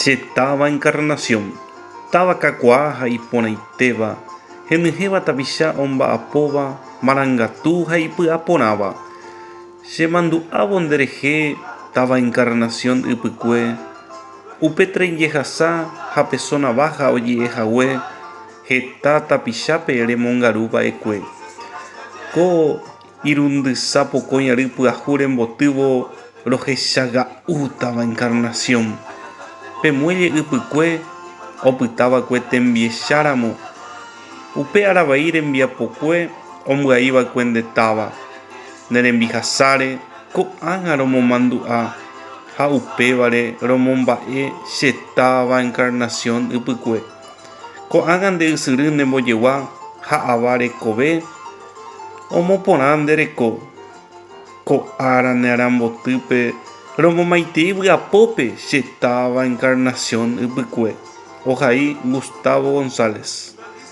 Che táva Encarnación, táva kakuaa ha iporãitéva, henyhẽva tapicha omba'apóva marangatu ha ipy'aporãva. Chemandu'ávo nderehe táva Encarnación ypykue, upe tren jehasa ha pe zona baja oje'ehague heta tapichápe remongaru va'ekue. Ko irundysa pokõi ary pyahu rembotývo rohechaga'u táva Encarnación. Pe muelle ypykue opytava'ekue tembiecháramo, upe aravai rembiapokue ombyaiva'ekue nde táva. Ne rembihasáre ko'ág̃a romomandu'a ha upévare romomba'e che táva Encarnación ypykue. Ko'ág̃a nde ysyry nembojegua ha ava rekove omoporã nde reko. Ko ára ne arambotýpe romomaitei vy'apópe che táva Encarnación ypykue. Ohai Gustavo González.